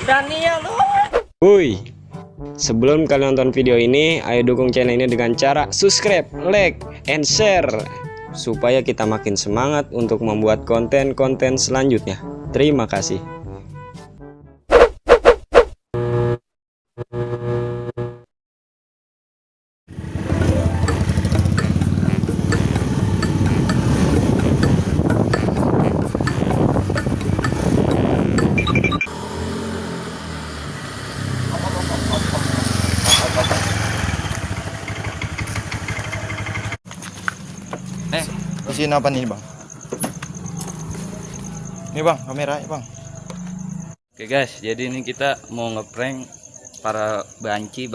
Berani ya lu. Wuih, sebelum kalian nonton video ini, ayo dukung channel ini dengan cara subscribe, like, and share supaya kita makin semangat untuk membuat konten-konten selanjutnya. Terima kasih. Isiin apa nih bang? Nih bang, kamera bang. Oke guys, jadi ini kita mau ngeprank para banci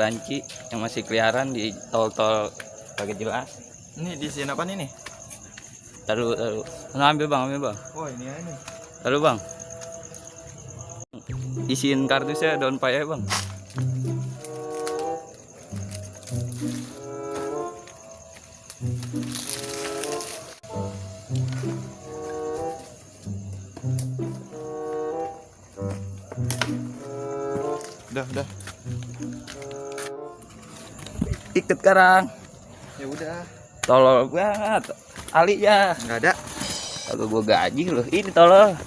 yang masih keliaran di tol-tol kagak jelas. Ini diisiin apa nih? Taruh. Nah, ambil bang. Oh ini ya ini. Taruh bang. Isiin kardusnya daun paya bang. Udah. Ikat karang. Ya udah. Tolol banget. Ali ya. Nggak ada. Kalau gua gaji loh. Ini tolol.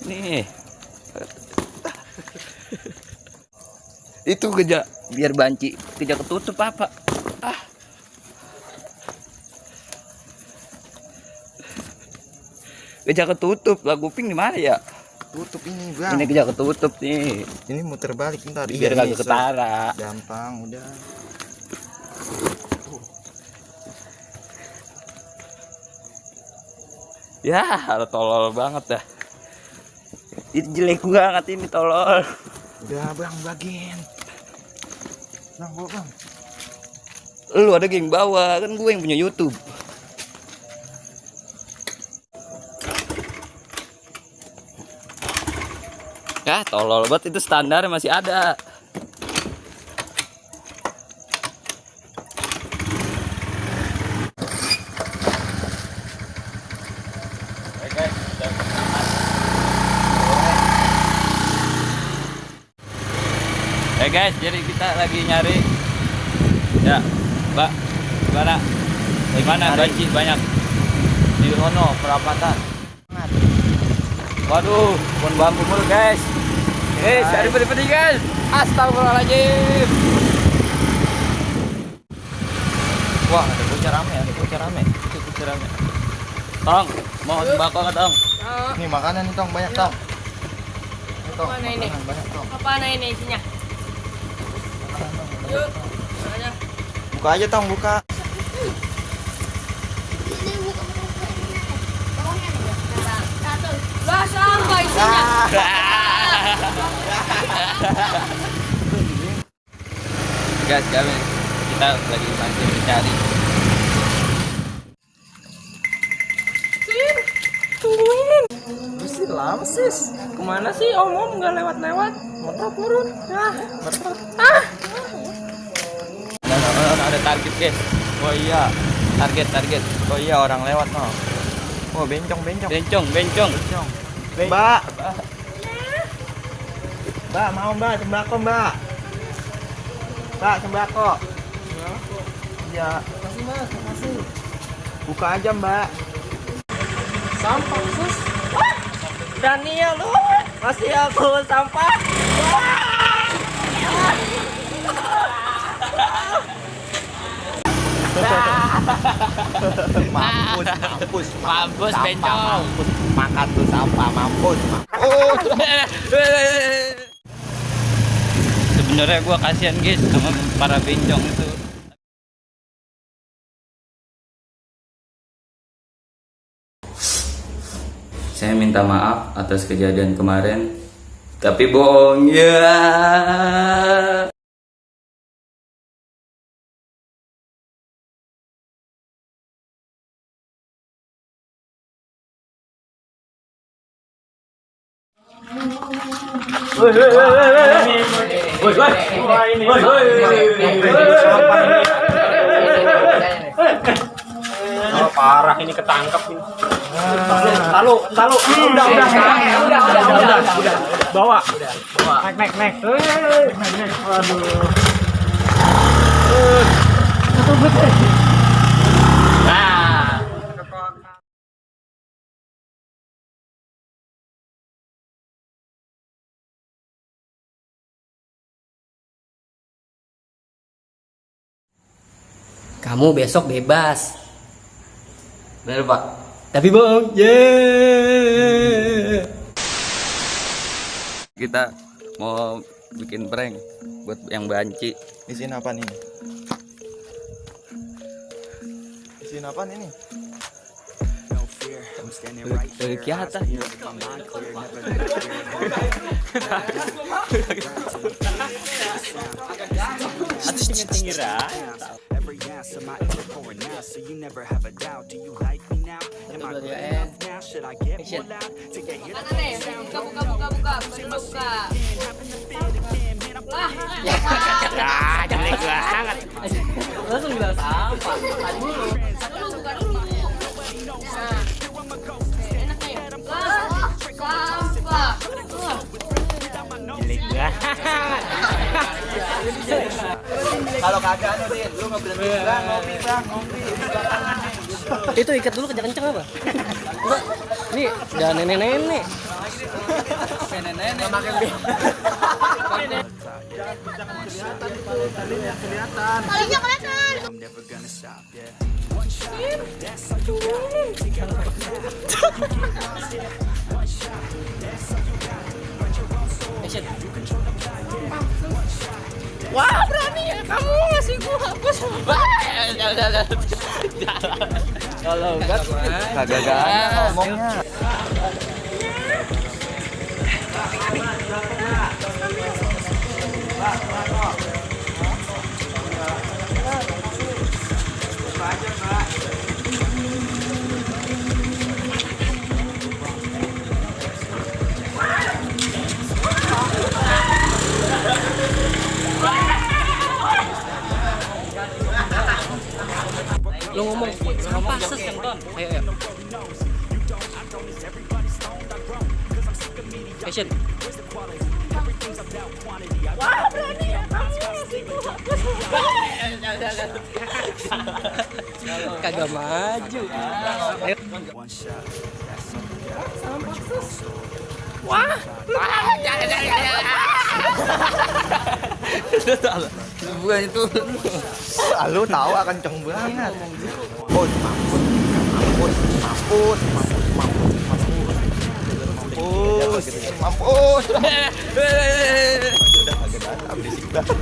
Nih. Itu kerja biar banci kerja ketutup apa? Kerja ketutup. Lah kuping di mana ya? Tutup ini bang. Ini kerja ketutup nih. Ini muter balik ntar. Biar kagak ketara. Gampang udah. Ya, tolol banget dah. Itu jelek banget ini tolol. Udah bang, bagiin. Bang, bawa bang. Lu ada geng bawa, kan gue yang punya YouTube. Ya, tolol banget, itu standar masih ada. Guys, jadi kita lagi nyari ya, Mbak, gimana? Bagaimana banci banyak di sono perapatan? Waduh, pohon bambu mulu guys. Cari peti guys. Astagfirullahaladzim. Wah, ada bocah rame. Tong, mau sembako nggak Tong? Nih makanan nih tong, banyak tong. Tong, Mana ini? banyak tong. Apa ini isinya? Yuk, aja. Buka aja tong, buka. Lah sampah isinya. Guys, kita lagi masih mencari. Tungguin. Mesti lama sis. Kemana sih Om nggak lewat? Motor turun. Ada target guys. Oh iya, target. Oh iya orang lewat no. Oh bencong. Bencong. Mbak. Mbak mau mbak sembako mbak. Mbak sembako. Iya. Makasih. Buka aja mbak. Sampah sus. Berani ya lu. Masih aku sampah. Mampus bencong. Makan tuh sampah mampus. Sebenarnya gua kasihan guys sama para bencong itu. Saya minta maaf atas kejadian kemarin, tapi bohong ya. Oh, parah ini ketangkep ini. Talu. Udah. Bawa. Naik. Naik. Aduh. Kamu besok bebas. Bener Pak. Tapi bohong. Yeay. Kita mau bikin prank buat yang banci. Isiin apa nih? Isiin apa ini? Dari kiata. Every answer my ear pouring out, so you never have a doubt. Do you like me now? Am I good enough now? Should I get more loud to get hit? Langsung bilang sampah. Dulu buka dulu. Sampah. Kalau kagak anu Din, lu nggak berhenti bang, ngopi. Itu ikat dulu kencang apa? Enggak. Ini udah nenek-nenek. I'm never gonna stop, yeah. One shot, that's all you got. Take it right now. You get lost, yeah. One shot, that's all you got. Write your own story. You control the plot, yeah. One shot. Wah, berani ya kamu ngasih gua hapus. Kalau enggak kagak ada ngomongnya. Lu ngomong sampah ton. Ayo. Action. Wah, berani ya kamu ngasih gua hapus. Kagak maju. Ayo. One shot, that's all you got. Write your own story. Wah. Bukan itu. Lu tahu akan kenceng banget. Mampus. Udah kagak ada, berisik banget.